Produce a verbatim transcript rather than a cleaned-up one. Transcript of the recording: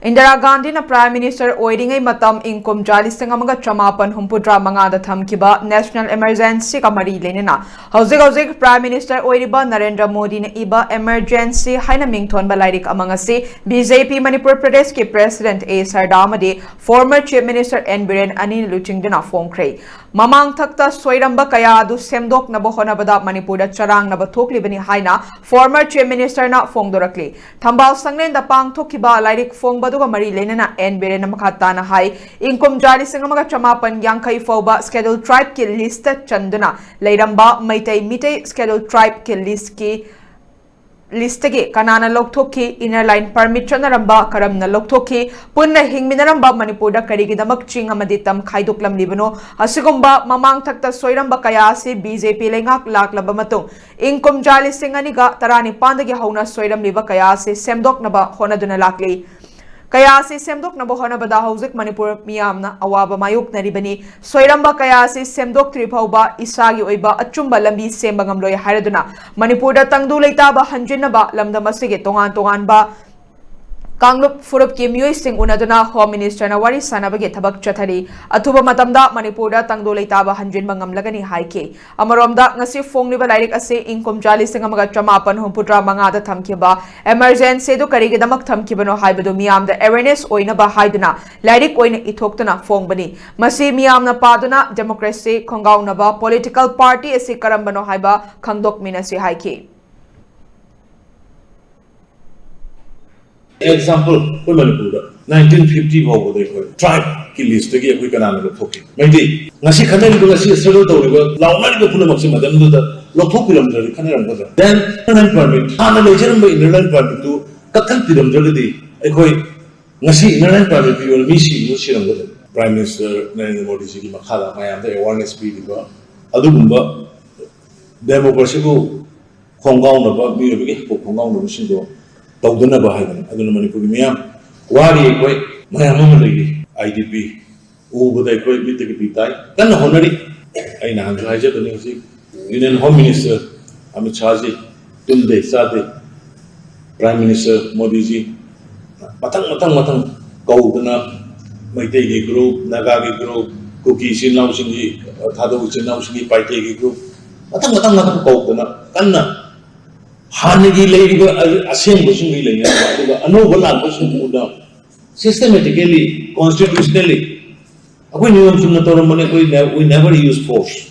ꯏꯟꯗꯤꯔꯥ ꯒꯥꯟꯙꯤꯅ Prime Minister ꯑꯣꯏꯔꯤꯉꯩ ꯃꯇꯝ ꯏꯪ ꯀꯨꯝꯖꯥ ꯂꯤꯁꯤꯡ ꯑꯃꯒ ꯆꯃꯥꯄꯟ ꯍꯨꯝꯐꯨꯇꯔꯥ ꯃꯉꯥꯗ ꯊꯝꯈꯤꯕ National Emergencyꯒ ꯃꯔꯤ ꯂꯩꯅꯅ ꯍꯧꯖꯤꯛ ꯍꯧꯖꯤꯛ Prime Minister ꯑꯣꯏꯔꯤꯕ ꯅꯔꯦꯟꯗ꯭ꯔ ꯃꯣꯗꯤꯅ ꯏꯕ Emergency ꯍꯥꯏꯅ ꯃꯤꯡꯊꯣꯟꯕ ꯂꯥꯏꯔꯤꯛ ꯑꯃ ꯉꯁꯤ B J P ꯃꯅꯤꯄꯨꯔ ꯄ꯭ꯔꯗꯦꯁꯀꯤ President A Sharda ꯑꯃꯗꯤ former Chief Minister N Biren ꯑꯅꯤꯅ ꯂꯨꯆꯤꯡꯗꯨꯅ ꯐꯣꯡꯈ꯭ꯔꯦ꯫ ꯃꯃꯥꯡꯊꯛꯇ ꯁꯣꯏꯔꯝꯕ ꯀꯌꯥ ꯑꯗꯨ ꯁꯦꯝꯗꯣꯛꯅꯕ ꯍꯣꯠꯅꯕꯗ ꯃꯅꯤꯄꯨꯔꯗ ꯆꯔꯥꯡꯅꯕ ꯊꯣꯛꯂꯤꯕꯅꯤ ꯍꯥꯏꯅ former Chief Ministerꯅ ꯐꯣꯡꯗꯣꯔꯛꯂꯤ꯫ ꯊꯝꯕꯥꯜ ꯁꯪꯂꯦꯟꯗ ꯄꯥꯡꯊꯣꯛꯈꯤꯕ ꯂꯥꯏꯔꯤꯛ ꯐꯣꯡꯕ ꯑꯗꯨꯒ ꯃꯔꯤ ꯂꯩꯅꯅ N Birenꯅ ꯃꯈꯥ ꯇꯥꯅ ꯍꯥꯏ, ꯏꯪ ꯀꯨꯝꯖꯥ ꯂꯤꯁꯤꯡ ꯑꯃꯒ ꯆꯃꯥꯄꯟ ꯌꯥꯡꯈꯩ ꯐꯥꯎꯕ Scheduled Tribeꯀꯤ listꯇ ꯆꯟꯗꯨꯅ ꯂꯩꯔꯝꯕ ꯃꯩꯇꯩ ꯃꯤꯇꯩ Scheduled Tribeꯀꯤ listꯀꯤ listꯇꯒꯤ ꯀꯅꯥꯅ ꯂꯧꯊꯣꯛꯈꯤ? Inner Line Permit ꯆꯠꯅꯔꯝꯕ ꯀꯔꯝꯅ ꯂꯧꯊꯣꯛꯈꯤ? ꯄꯨꯟꯅ ꯍꯤꯡꯃꯤꯟꯅꯔꯝꯕ ꯃꯅꯤꯄꯨꯔꯗ ꯀꯔꯤꯒꯤꯗꯃꯛ ꯆꯤꯡ ꯑꯃꯗꯤ ꯇꯝ ꯈꯥꯏꯗꯣꯛꯂꯝꯂꯤꯕꯅꯣ? ꯑꯁꯤꯒꯨꯝꯕ ꯃꯃꯥꯡꯊꯛꯇ ꯁꯣꯏꯔꯝꯕ ꯀꯌꯥ ꯑꯁꯤ B J P ꯂꯩꯉꯥꯛ ꯂꯥꯛꯂꯕ ꯃꯇꯨꯡ ꯏꯪ ꯀꯨꯝꯖꯥ ꯂꯤꯁꯤꯡ ꯑꯅꯤꯒ ꯇꯔꯥꯅꯤꯄꯥꯟꯗꯒꯤ ꯍꯧꯅ ꯁꯣꯏꯔꯝꯂꯤꯕ ꯀꯌꯥ ꯑꯁꯤ ꯁꯦꯝꯗꯣꯛꯅꯕ ꯍꯣꯠꯅꯗꯨꯅ ꯂꯥꯛꯂꯤ꯫ ꯀꯌꯥ ꯑꯁꯤ ꯁꯦꯝꯗꯣꯛꯅꯕ ꯍꯣꯠꯅꯕꯗ ꯍꯧꯖꯤꯛ ꯃꯅꯤꯄꯨꯔ ꯃꯤꯌꯥꯝꯅ ꯑꯋꯥꯕ ꯃꯥꯌꯣꯛꯅꯔꯤꯕꯅꯤ꯫ ꯁꯣꯏꯔꯝꯕ ꯀꯌꯥ ꯑꯁꯤ ꯁꯦꯝꯗꯣꯛꯇ꯭ꯔꯤ ꯐꯥꯎꯕ ꯏꯁꯥꯒꯤ ꯑꯣꯏꯕ ꯑꯆꯨꯝꯕ ꯂꯝꯕꯤ ꯁꯦꯝꯕ ꯉꯝꯂꯣꯏ ꯍꯥꯏꯔꯗꯨꯅ ꯃꯅꯤꯄꯨꯔꯗ ꯇꯪꯗꯨ ꯂꯩꯇꯥꯕ ꯍꯟꯖꯤꯟꯅꯕ ꯂꯝꯗꯝ ꯑꯁꯤꯒꯤ ꯇꯣꯉꯥꯟ ꯇꯣꯉꯥꯟꯕ ꯀꯥꯡꯂꯨꯞ ꯐꯨꯔꯨꯞꯀꯤ ꯃꯤꯑꯣꯏꯁꯤꯡ ꯎꯅꯗꯨꯅ Home Ministerꯅ ꯋꯥꯔꯤ ꯁꯥꯅꯕꯒꯤ ꯊꯕꯛ ꯆꯠꯊꯔꯤ꯫ ꯑꯊꯨꯕ ꯃꯇꯝꯗ ꯃꯅꯤꯄꯨꯔꯗ ꯇꯪꯗꯨ ꯂꯩꯇꯥꯕ ꯍꯟꯖꯤꯟꯕ ꯉꯝꯂꯒꯅꯤ ꯍꯥꯏꯈꯤ꯫ ꯑꯃꯔꯣꯝꯗ ꯉꯁꯤ ꯐꯣꯡꯂꯤꯕ ꯂꯥꯏꯔꯤꯛ ꯑꯁꯤ ꯏꯪ ꯀꯨꯝꯖꯥ ꯂꯤꯁꯤꯡ ꯑꯃꯒ ꯆꯃꯥꯄꯟ ꯍꯨꯝꯐꯨꯇꯔꯥ ꯃꯉꯥꯗ ꯊꯝꯈꯤꯕ Emergencyꯗꯨ ꯀꯔꯤꯒꯤꯗꯃꯛ ꯊꯝꯈꯤꯕꯅꯣ ꯍꯥꯏꯕꯗꯨ ꯃꯤꯌꯥꯝꯗ awareness ꯑꯣꯏꯅꯕ ꯍꯥꯏꯗꯨꯅ ꯂꯥꯏꯔꯤꯛ ꯑꯣꯏꯅ ꯏꯊꯣꯛꯇꯨꯅ ꯐꯣꯡꯕꯅꯤ꯫ ꯃꯁꯤ ꯃꯤꯌꯥꯝꯅ ꯄꯥꯗꯨꯅ democracy ꯈꯣꯡꯒꯥꯎꯅꯕ political party ꯑꯁꯤ ꯀꯔꯝꯕꯅꯣ ꯍꯥꯏꯕ ꯈꯪꯗꯣꯛꯃꯤꯟꯅꯁꯤ ꯍꯥꯏꯈꯤ꯫ Example, ꯑꯩꯈꯣꯏ ꯃꯅꯤꯄꯨꯔꯗ nineteen fifty ꯐꯥꯎꯕꯗ ꯑꯩꯈꯣꯏ tribeꯀꯤ listꯇꯒꯤ ꯑꯩꯈꯣꯏ ꯀꯅꯥꯅ ꯂꯧꯊꯣꯛꯈꯤ? ꯃꯩꯇꯩ꯫ ꯉꯁꯤ ꯈꯠꯅꯔꯤꯕ, ꯉꯁꯤ struggle ꯇꯧꯔꯤꯕ, ꯂꯥꯎꯅꯔꯤꯕ ꯄꯨꯝꯅꯃꯛꯁꯦ ꯃꯇꯝꯗꯨꯗ ꯂꯧꯊꯣꯛꯄꯤꯔꯝꯗ꯭ꯔꯗꯤ ꯈꯠꯅꯔꯝꯒꯗ꯭ꯔꯥ? Then Inner Line Permit, ꯍꯥꯟꯅ ꯂꯩꯖꯔꯝꯕ Inner Line Permitꯇꯨ ꯀꯛꯊꯠꯄꯤꯔꯝꯗ꯭ꯔꯒꯗꯤ ꯑꯩꯈꯣꯏ ꯉꯁꯤ Inner Line Permit ꯄꯤꯌꯣꯅ ꯃꯤ ꯁꯤꯕꯗꯨ ꯁꯤꯔꯝꯒꯗ꯭ꯔꯥ? Prime Minister ꯅꯔꯦꯟꯗ꯭ꯔ ꯃꯣꯗꯤꯖꯤꯒꯤ ꯃꯈꯥꯗ ꯃꯌꯥꯝꯗ awareness ꯄꯤꯔꯤꯕ ꯑꯗꯨꯒꯨꯝꯕ democracyꯕꯨ ꯈꯣꯡꯒꯥꯎꯅꯕ, ꯃꯤꯑꯣꯏꯕꯒꯤ ꯍꯛꯄ ꯈꯣꯡꯒꯥꯎꯅꯕꯁꯤꯡꯗꯣ ꯇꯧꯗꯅꯕ ꯍꯥꯏꯕꯅꯤ꯫ ꯑꯗꯨꯅ ꯃꯅꯤꯄꯨꯔꯒꯤ ꯃꯤꯌꯥꯝ ꯋꯥꯔꯤ ꯑꯩꯈꯣꯏ ꯃꯌꯥꯝ ꯑꯃ ꯂꯩꯔꯤ꯫ IDP ꯎꯕꯗ ꯑꯩꯈꯣꯏ ꯃꯤꯠꯇꯒꯤ ꯄꯤ ꯇꯥꯏ꯫ ꯀꯟꯅ ꯍꯣꯠꯅꯔꯤ꯫ ꯑꯩ ꯅꯍꯥꯟꯁꯨ ꯍꯥꯏꯖꯕꯅꯤ, ꯍꯧꯖꯤꯛ Union Home Minister ꯑꯃꯤꯠ ꯁꯥꯍꯖꯤ ꯇꯨꯝꯗꯦ ꯆꯥꯗꯦ꯫ Prime Minister ꯃꯣꯗꯤꯖꯤ ꯃꯊꯪ ꯃꯊꯪ ꯃꯊꯪ ꯀꯧꯗꯅ, ꯃꯩꯇꯩꯒꯤ ꯒ꯭ꯔꯨꯞ, ꯅꯥꯒꯥꯒꯤ ꯒ꯭ꯔꯨꯞ, ꯀꯨꯀꯤ ꯏꯆꯤꯟ ꯏꯅꯥꯎꯁꯤꯡꯒꯤ, ꯊꯥꯗꯧ ꯏꯆꯤꯟ ꯏꯅꯥꯎꯁꯤꯡꯒꯤ, ꯄꯥꯏꯇꯦꯒꯤ ꯒ꯭ꯔꯨꯞ, ꯃꯊꯪ ꯃꯊꯪ ꯃꯊꯪ ꯀꯧꯗꯅ ꯀꯟꯅ ꯍꯥꯟꯅꯒꯤ ꯂꯩꯔꯤꯕ ꯑꯁꯦꯡꯕꯁꯤꯡꯒꯤ ꯂꯩꯅꯕ, ꯑꯗꯨꯒ ꯑꯅꯧꯕ ꯂꯥꯛꯄꯁꯤꯡꯗꯨꯗ systematically, constitutionally ꯑꯩꯈꯣꯏ ꯅꯤꯌꯣꯝ ꯆꯨꯝꯅ ꯇꯧꯔꯝꯕꯅꯦ꯫ ꯑꯩꯈꯣꯏ ne- we never use force꯫